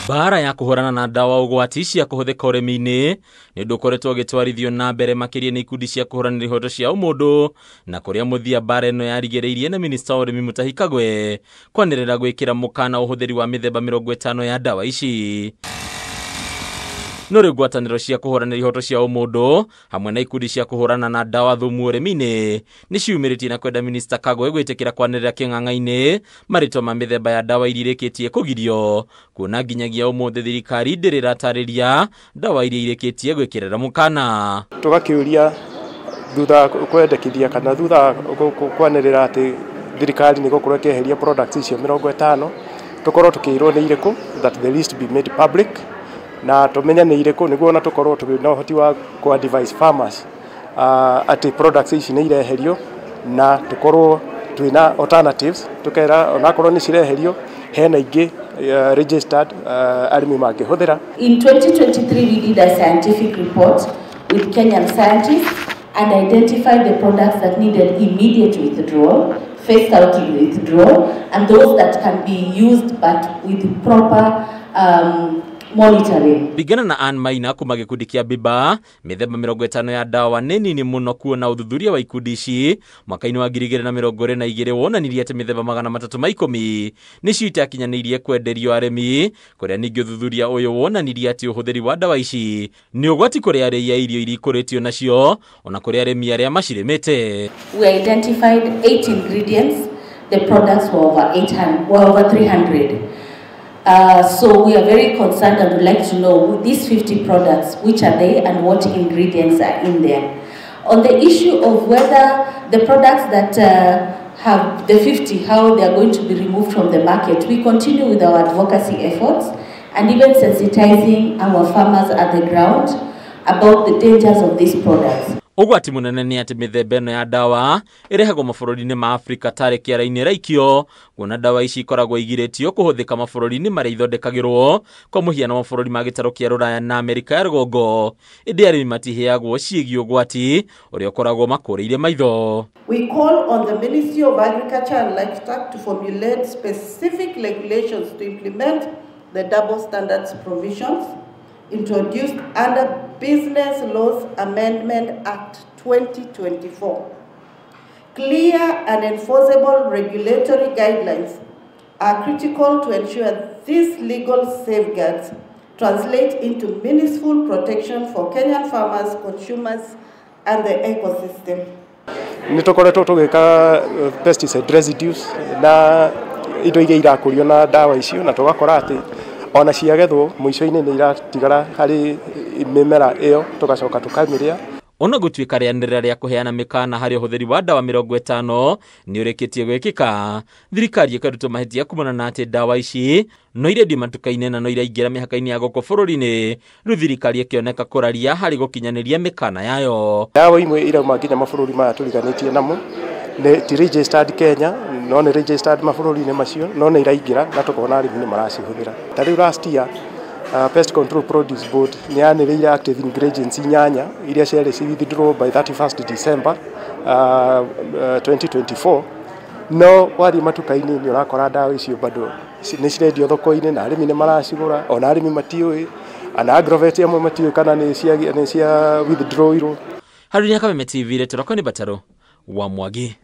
Mbara ya kũhũrana na ndawa ũgwati cia kũhũthĩka ũrĩmi-inĩ nĩ ũndũ ũkoretwo ũgĩtwarithio na mbere makĩria nĩ ikundi cia kũhũranĩra ihoto cia ũmũndũ, na kũrĩa mũthia mbara ĩno yarigĩrĩirie na minista wa ũrĩmi Mutahi Kagwe kwanĩrĩra gwĩkĩra mũkana ũhũthĩri wa mĩthemba 50 ya ndawa ici. No rĩu ngwatanĩro cia kũhũranĩra ihoto cia ũmũndũ hamwe na ikundi cia kũhũrana na ndawa thumu ũrĩmi-inĩ nĩ ciumĩrĩtie na kwenda minista Kagwe gwĩtĩkĩra kwanĩrĩra kĩng'ang'a-inĩ marĩtwa ma mĩthemba ya ndawa iria irĩkĩtie kũgirio, kuona nginyagia ũmũthĩ thirikari ndĩrĩ ĩratarĩria ndawa iria irĩkĩtie gwĩkĩrĩra mũkana. Tũgakĩũria thutha kwendekithia kana thutha kwanĩrĩra atĩ thirikari nĩ gũkorwo ĩkĩeheria products icio 50, tũkorwo tũkĩirwo nĩ irĩkũ, that the list be made public, na tumenye nĩ irĩkũ nĩguo ona tũkorwo twĩ na ũhoti wa ku advise farmers atĩ products ici nĩ ireherio, na tũkorwo twĩna alternatives, tukera onakorwo nĩ cireherio hena ingĩ registered arĩmi mangĩhũthĩra. In 2023 we did a scientific report with Kenyan scientists and identified the products that needed immediate withdrawal, phased out withdrawal, and those that can be used but with proper monitoring. Bigana na Ann Maina kuma gĩkundi kĩa Biba, mĩthemba 50 ya ndawa nĩ nini mũno kuona ũthuthuria wa ikundi ici mwaka-inĩ wa 2022 wonanirie atĩ mĩthemba 310 nĩcio itakinyanĩirie kwenderio arĩmi, kũrĩa ningĩ ũthuthuria ũyũ wonanirie atĩ ũhũthĩri wa ndawa ici nĩ ũgwati kũrĩ arĩi a irio iria ikũrĩtio nacio ona kũrĩ arĩmi arĩa macirĩmĩte. We identified 8 ingredients. The products were over 800, were over 300. So we are very concerned and would like to know these 50 products, which are they and what ingredients are in there. On the issue of whether the products that have the 50, how they are going to be removed from the market, we continue with our advocacy efforts and even sensitizing our farmers at the ground about the dangers of these products. Ũgwati mũnene nĩ atĩ mĩthemba ĩno ya ndawa ĩrehagwo mabũrũri-inĩ ma Afrika tarĩ kĩara-inĩ ĩraikio, kuona ndawa ici ikoragwo igirĩtio kũhũthĩka mabũrũri-inĩ marĩa ithondekagĩrwo, kwa mũhiano mabũrũri ma gĩtarũ kĩa Rũraya na Amerika ya rũgongo, ĩndĩ arĩmi matiheagwo ciĩgiĩ ũgwati ũrĩa ũkoragwo makũrĩire maitho. We call on the Ministry of Agriculture and Livestock to formulate specific regulations to implement the double standards provisions introduced under Business Laws Amendment Act 2024. Clear and enforceable regulatory guidelines are critical to ensure these legal safeguards translate into meaningful protection for Kenyan farmers, consumers, and the ecosystem. Nĩ tũkoretwo tũgĩka pesticide residues na indo iria irakũrio na ndawa icio, na tũgakora atĩ ona ciagethwo mũico-inĩ nĩ iratigara harĩ mĩmera ĩyo, tũgacoka tũkamĩrĩa. Ona gũtuĩka rĩanĩrĩra rĩa kũheana mĩkana harĩ ũhũthĩri wa ndawa 50 nĩ ũrĩkĩtie gwĩkĩka, thirikari ĩkarutwo mahĩtia kumana na atĩ ndawa ici no irendio matuka-inĩ na no iraingĩra mĩhaka-inĩ ya gũkũ bũrũri-inĩ, rĩu thirikari ĩkĩoneka kũraria harĩ gũkinyanĩria mĩkana yayo. Ndawa imwe irauma nginya mabũrũri maya tũriganĩtie namo nĩ ti registered Kenya, no nĩ registered mabũrũri-inĩ macio, no nĩ iraingĩra na tũkona arĩmi nĩ maracihũthĩra. Ta rĩu last year Pest Control Produce Board nĩ yanĩrĩire active ingredients 8 iria ciarĩ ci withdraw by 31st December 2024, no wathiĩ matuka-inĩ nĩ ũrakora ndawa icio bado nĩ cirendio thoko-inĩ na arĩmi nĩ maracigũra, ona arĩmi matiũĩ, ana agrovet amwe matiũĩ kana nĩ cia withdrawirwo. Harũni Kameme TV, rĩtwa rĩakwa nĩ Bataro wa Mwangi.